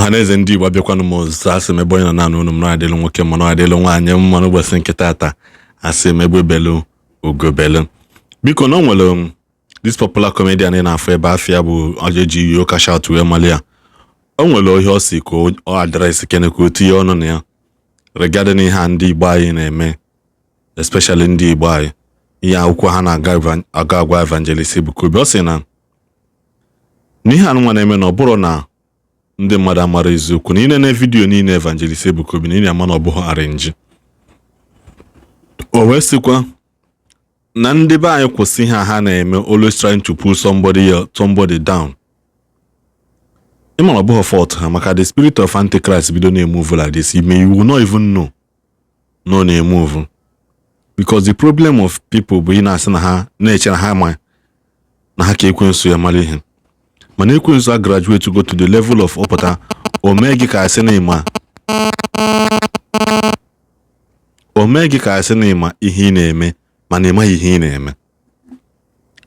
Ọhaneze ndị Igbo, abịakwanụ m ọzọ. Asị m ebe onye nọ naanị unu m na-adịlụ nwoke mma na adịlụ nwaanyị mma n'ụbọchị nke taata. Asị m egbe belu, ugo belu. Biko, na o nwere this popular comedian ị na-afụ ebe afịa bụ onye ji Yo Cash Out wee mali ya. O nwere ihe ọ si ka ọ address kene, ka o tinye ọnụ na ya regarding ihe a ndị Igbo anyị na-eme, especially ndị Igbo anyị, ihe akwụkwọ ha na-aga aga agwa Evangelist Ebuka Obi. Ọ sị na n'ihe anụnwa na-eme na ọ bụrụ na ndị mmadụ amara eziokwu na ịnene video niile Evangelist Ebuka Obi na ị na-ama na ọ bụghị arrange. O wee sịkwa na ndị be anyị kwụsị ihe a ha na-eme, always trying to pull somebody down. Ịma na ọ bụghị fault ha, maka the spirit of Antichrist bido na-emove like this, you will not even know na ọ na-emove, because the problem of people bụ ị na-asị na ha na-eche na ha ma na ha ka ekwensu ya mara ihe, mana ekwensu a graduate go to the level of ọpụta o mee gị ka asị na ịma, o mee gị ka asị na ịma ihe ị na-eme, mana ịmaghị ihe ị na-eme.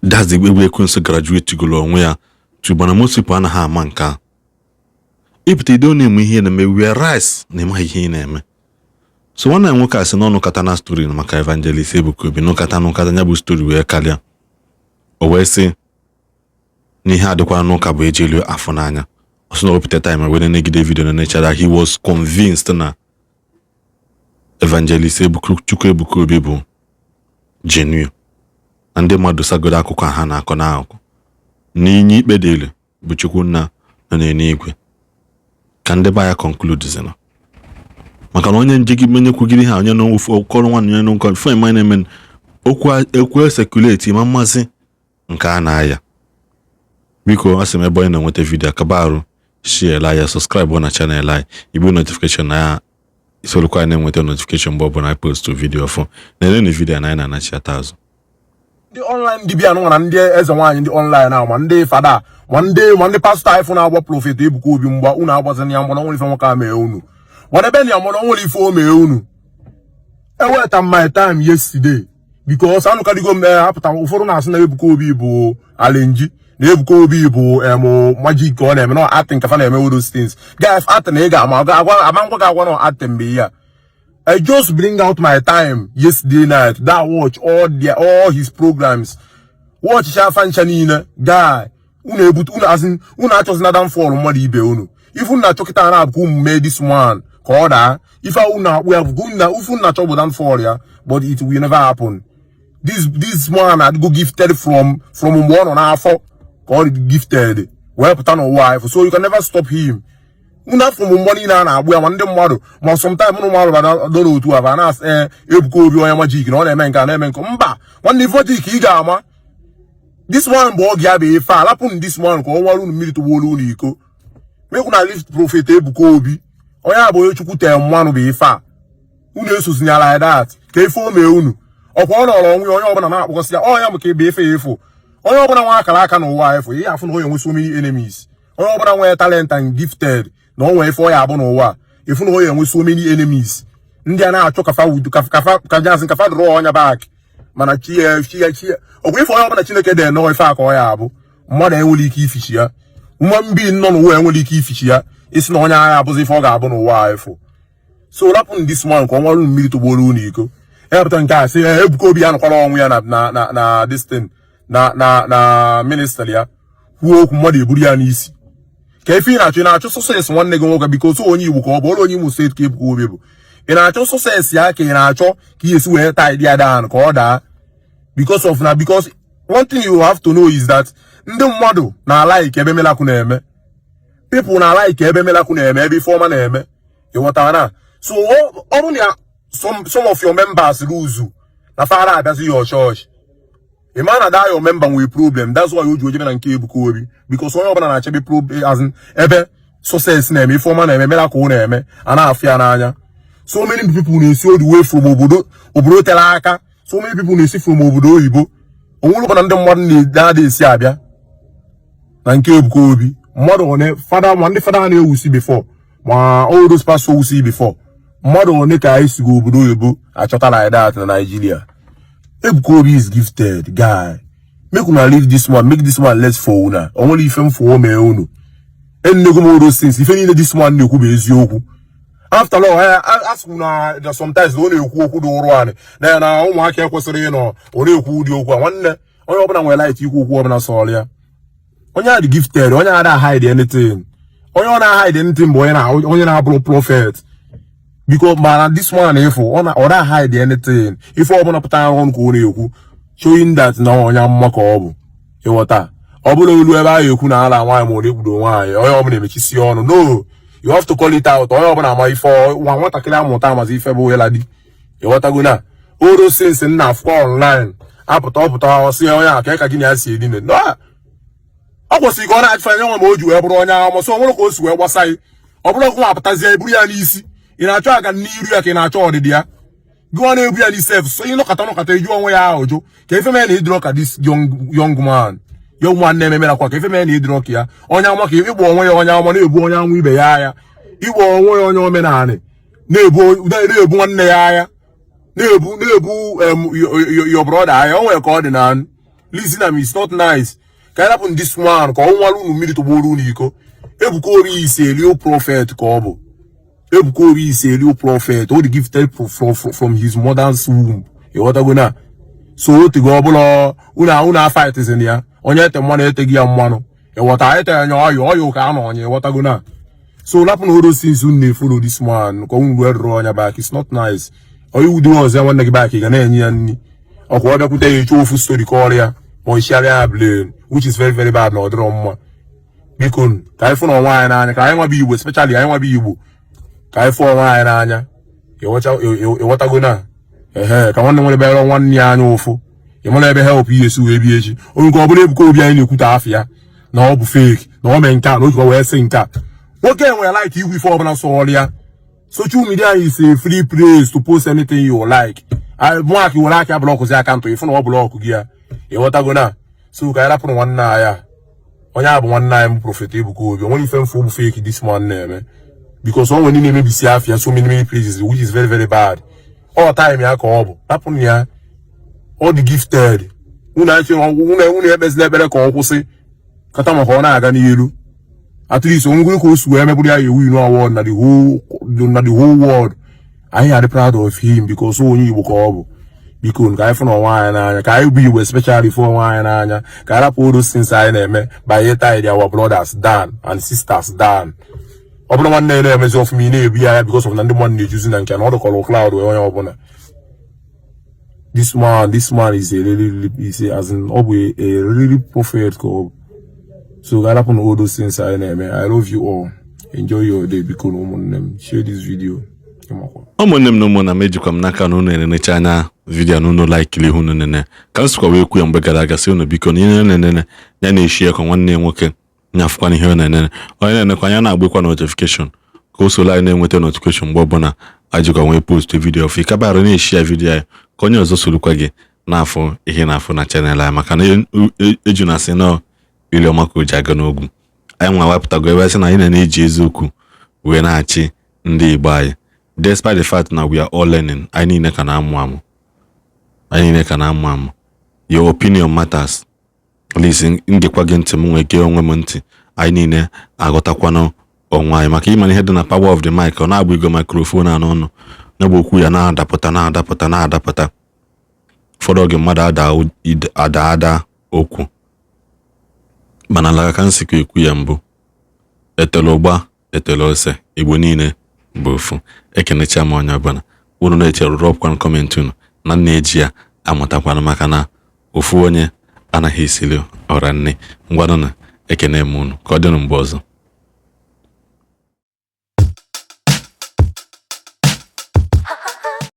That's the way ekwensu graduate golo onwe ya to. Mana most people anaghị ama nke a. Ịpụta ido na-eme ihe ị na-eme, whereas na ịmaghị ihe ị na-eme. So nwanne ya nwoke a sị na ọnụkata na story maka Evangelist Ebuka Obi, nụkata nụkata ya bụ story wee karịa. O wee sị na ihe adịkwa n'ụka bụ ejelu afọ n'anya. Ọ sị na o wepụta time wee negide video na nechara, he was convinced na Evangelist Ebuka Chukwu Ebuka Obi bụ genuine, na ndị mmadụ sagodo akụkọ a ha na-akọ n'akụkụ n'inye ikpe dịrị bụ Chukwu nna nọ n'eluigwe, ka ndị be ya conclude zina, maka na onye njegide onye kwugide ha, onye n'ofu okọrọ nwanne onye n'ụkọ fụ eme na-eme okwu ekwu circulate ma mmasị nke a na-aya. Biko, asị m ebe onye na-enweta video, akaba arụ share ya, subscribe na channel anyị, igbu notification na ya, isolukwa anyị na-enweta notification mgbe ọbụla anyị post video ọfụ. Na-elenu video na anyị na-anachiata azụ. Ndị online dibịa nụ na ndị eze nwaanyị, ndị online ahụ, ma ndị fada, ma ndị pastọ anyị fụ na-agba Prophet Ebuka Obi mgba, unu agbazina ya mgba na onwere ife nwoke a mee unu. Gbadebe na ya mgba na onwere ife o mee unu. Eweta m my time yesterday because anụkadigo m apụta ụfọdụ na-asị na Ebuka Obi bụ arrange, na Ebuka Obi bụ magic ka ọ na-eme, na acting ka fa na-eme, all those things. Guys, acting ị ga-ama agwa ama ngwa ga-agwa na acting mgbe ihe a. I just bring out my time yesterday night that watch all his programs, watch cha ncha niile. Guy, unu ebute unu azin, unu achọzina downfall mmadụ ibe unu. Ife unu na-achọ kịta na abụ unu mee this one ka ọ daa. Ife unu akpụ ya bụ unu ife unu na-achọ bụ downfall ya, but it will never happen. This man adịgo gifted from mgbe ọ nọ n'afọ ka ọ dị gifted wee pụta n'ụwa anyị, so you can never stop him. Unu afọ m mgbọ niile a na-agbụ ya, ma ndị mmadụ, ma sometime ụmụ mmadụ dọ n'otu a na-asị, ee, Ebuka Obi onye magic, na ọ na-eme nke a, na-eme nke. Mba nwanne, ife magic ị ga-ama this one bụ oge ya bụ ife a. Lapụ this one ka ọ nwara unu mmiri tụgbuolu unu iko. Make una lift Prophet Ebuka Obi, onye a bụ onye Chukwu tee mmanụ bụ ife a. Unu esozina like that ka ife o mee unu. Ọkwa ọ nọrọ onwe ya, onye ọbụla na-akpọkọsị ya ọ ya bụ ka ebe ife ya efu. Onye ọbụla nwe akara aka n'ụwa efu, ihe afụ na onye nwe so many enemies. Onye ọbụla nwere talent and gifted na o nwee ife ọ ya abụ n'ụwa, efu na onye enwe so many enemies, ndị a na-achọ kafa wudu kafa ka jazị kafa draw ọnya back. Mana chi ya, chi ya, chi ya ọgwụ ife onye ọbụla Chineke dị nọọ ife a ka ọ ya abụ. Mmadụ enwere ike ifichi ya, nwa mbi nọ n'ụwa enwere ike ifichi ya, isi na onye agha abụzi ife ọ ga-abụ n'ụwa efu. So rapụ this man ka ọ nwere mmiri tụgburu unu iko. Ya pụta nke a sị Ebuka Obi ya nọkwara ọnwụ ya na na na na this thing na ministry ya, kwuo okwu mmadụ eburu ya n'isi. Ka ife ị na-achọ? Ị na-achọ success nwanne gị nwoke, biko otu onye Igbo ka ọ bụ, ọrụ onye Imo State ka Ebuka Obi bụ. Ị na-achọ success ya, ka ị na-achọ ka ị esi wee tie ya down ka ọ daa? Because of na because one thing you have to know is that ndị mmadụ na-alike ebe miracle na-eme. People na-alike ebe miracle na-eme, ebe ife ọma na-eme. Ịghọtara na so ọ bụrụ na some of your members lose na fara abịazi your church, ị ma na that your member nwere problem. That's why o ji ojebe na nke Ebuka Obi, because onye ọbụla na-achebe problem, as in ebe success na-eme, ife ọma na-eme, miracle na-eme, a na-afụ ya n'anya. So many people na-esi all the way from obodo tere aka. So many people na-esi from obodo oyibo. Onwere ọbụla ndị mmadụ na-ada esi abịa na nke Ebuka Obi. Mmadụ one fada, ma ndị fada na-ewusi before, ma all those pastor wusi before, mmadụ one ka anyị sigo obodo oyibo achọta like that na Nigeria? Ebuka Obi is gifted. Guy, make una leave this one, make this one less for una. O nwere ife mfụ o mee unu. Enego m oro since ife niile this man na-ekwu bụ eziokwu. After all, asị m na sometimes na ọ na-ekwu okwu dị ụrụ anị na ya na ụmụaka ekwesịrị ịnọ, ọ na-ekwu ụdị okwu a. Nwanne, onye ọbụla nwere right ikwu okwu ọbụla sọrọ ya. Onye a dị gifted, onye ada hide anything. Onye ọ na-hide anything bụ onye na-abụrụ prophet, biko. Mana this one ịfụ, ọ na hide anything. Ife ọbụla pụtara ọnụ ka ọ na-ekwu, showing that na onye amụma ka ọ bụ. Ịghọta? Ọ bụrụ olu ebe ahụ ekwu na ala nwaanyị ma ọ na-ekpudo nwaanyị, onye ọbụla emechisi ọnụ. No, you have to call it out. Onye ọbụla ama ife nwa nwatakịrị amụta amazi ife bụ ịla di. Ịghọtago na oro since nna afụkwa online apụta, ọpụta ọsị onye a ka gị na ya si edine. No, ọ kwesịrị ka ọ na-achụ anya nwa ma o ji wee bụrụ onye ahụ so ọ nwere ka o si wee gbasa gị. Ọ bụrụ ọkụ apụtazie eburu ya n'isi, ị na-achọ aga n'iru ya ka ị na-achọ ọdịdị ya. Gị ọ na-ebu ya n'isi so ịnọkọta nọkọta eju onwe ya ahụ jụ ka ife mee na ịdịrọ ka this young man na-eme nakwa ka ife mee na ịdịrọ ka ya onye ama ka ịkpọ onwe ya onye ama na-ebu onye anwụ ibe ya agha, ịkpọ onwe ya onye omenanị na-ebu nwanne ya agha, na-ebu your brother agha. O nwere ka ọ dị na listen am, it's not nice. Ka anyị rapụ this one ka ọ nwara unu mmiri tụgburu unu iko. Ebuka Obi is a real prophet ka ọ bụ. Ebuka Obi is a real prophet. O dị gifted from his mother's womb. Ịghọtago na so otego ọbụla unu afightizin ya, onye ete mmanụ eteghị ya mmanụ. Ịghọta? Ete anya ọyụ ọyụ ka a nọ onye. Ịghọtago na so lapụ na oro since unu na-efollow this man ka unu wee rụọ ọnya back. It's not nice. Onye udo ọzọ nwanne gị back, ị ga na-enye ya nri ọkwa ọ bịakwute ya eche ofu story kọrọ ya ma ọ isiara ya blame, which is very, very bad na ọ dịrọ mma. Biko, ka anyị fụ na onwe anyị n'anya, ka anyị nwabụ Igbo, especially anyị nwabụ Igbo, ka anyị fụ onwe anyị n'anya. Ịghọtago na ehe ka nwanne nwere bere nwanne ya anya ụfụ. Ị mara ebe help ihe esi wee bịa echi. Onye nke ọ bụla Ebuka Obi anyị na-ekwute afọ ya na ọ bụ fake, na ọ mee nke a, na o jikwa wee sị nke a. Nwoke nwere like igwe ife ọbụla sọọrọ ya. Social media is a free place to post anything you like. Mụaka were aka blockụzi account ịfụ na ọ block gị ya. Ịghọtago na so ka anyị rapụrụ nwanne anyị a. Onye a bụ nwanne anyị bụ Prophet Ebuka Obi. Onwere ife mfu bụ fake this man na-eme, because o nwere ndị na-emebisi afịa so many, many places, which is very, very bad. All time ya ka ọ bụ rapụrụ ya. Ọ dị gifted. Unu ekpezila ekpere ka ọ kwụsị kata maka ọ na-aga n'ilu. At least onwegoro ka o si wee mebụrụ ya ewu award na the whole world. Anyị are proud of him because onye Igbo ka ọ bụ. Biko, ka anyị fụ na onwe anyị n'anya, ka anyị bụ Igbo especially fụ onwe anyị n'anya, ka anyị rapụ odo since anyị na-eme by tie our brothers down and sisters down. Ọ bụrụ nwanne ya na-emezi ọfụma, ị na-ebu ya because of na ndị mmadụ na-ejuzi na nke na ọ dụkọrọ cloud wee onye ọbụla. This man is a really, really is a, as in, ọ bụ a really prophet ka ọ bụ. So ga rapụ na odo since anyị na-eme. I love you all. Enjoy your day. Biko na ụmụnne m, share this video. Ịmakwa. Ụmụnne m na ụmụnna m, ejikwa m n'aka na unu enenecha anya video na unu likeili ihe unu nene. Ka m sikwa wee kwu ya mgbe gara aga, sị unu biko na ihe na-enene ya na-eshi ya ka nwanne ya nwoke nyafụkwana ihe ọ na-enene. Onye na-enekwa anya na-agbakwa notification ka o soro anyị na-enweta notification mgbe ọbụla ajikwa nwee post video ọfụ. Ịkabarụ na-eshi ya video ya ka onye ọzọ sorokwa gị na-afụ ihe na-afụ na channel anyị, maka na eju na asị nọ ili ọma ka o ji aga n'ogwu. Anyị nwa wepụtago ebe sị na anyị na-eji eziokwu wee na-achị ndị Igbo anyị, despite the fact na we are all learning. Anyị niile ka na-amụ amụ, anyị niile ka na-amụ amụ. Your opinion matters. At least ngekwa gị ntị, m nwee gee onwe m ntị, anyị niile aghọtakwanụ onwe anyị, maka ịma ihe dị na power of the mic. Ọ na-agba igwe microphone a n'ọnụ ya bụ okwu ya na-adapụta, na-adapụta, na-adapụta. Ụfọdụ oge mmadụ ada ada okwu, mana ala ka nsikwa ekwu ya mbụ, etele ụgba etele ose. Igbo niile bụ ofu. Ekenecha m onye ọbụla. Unu na-echere dropkwan comment unu na nna eji ya amụtakwana, maka na ofu onye anaghị esili ọra nne. Ngwanụ, ekene m unu. Ka ọ dịnụ mgbe ọzọ.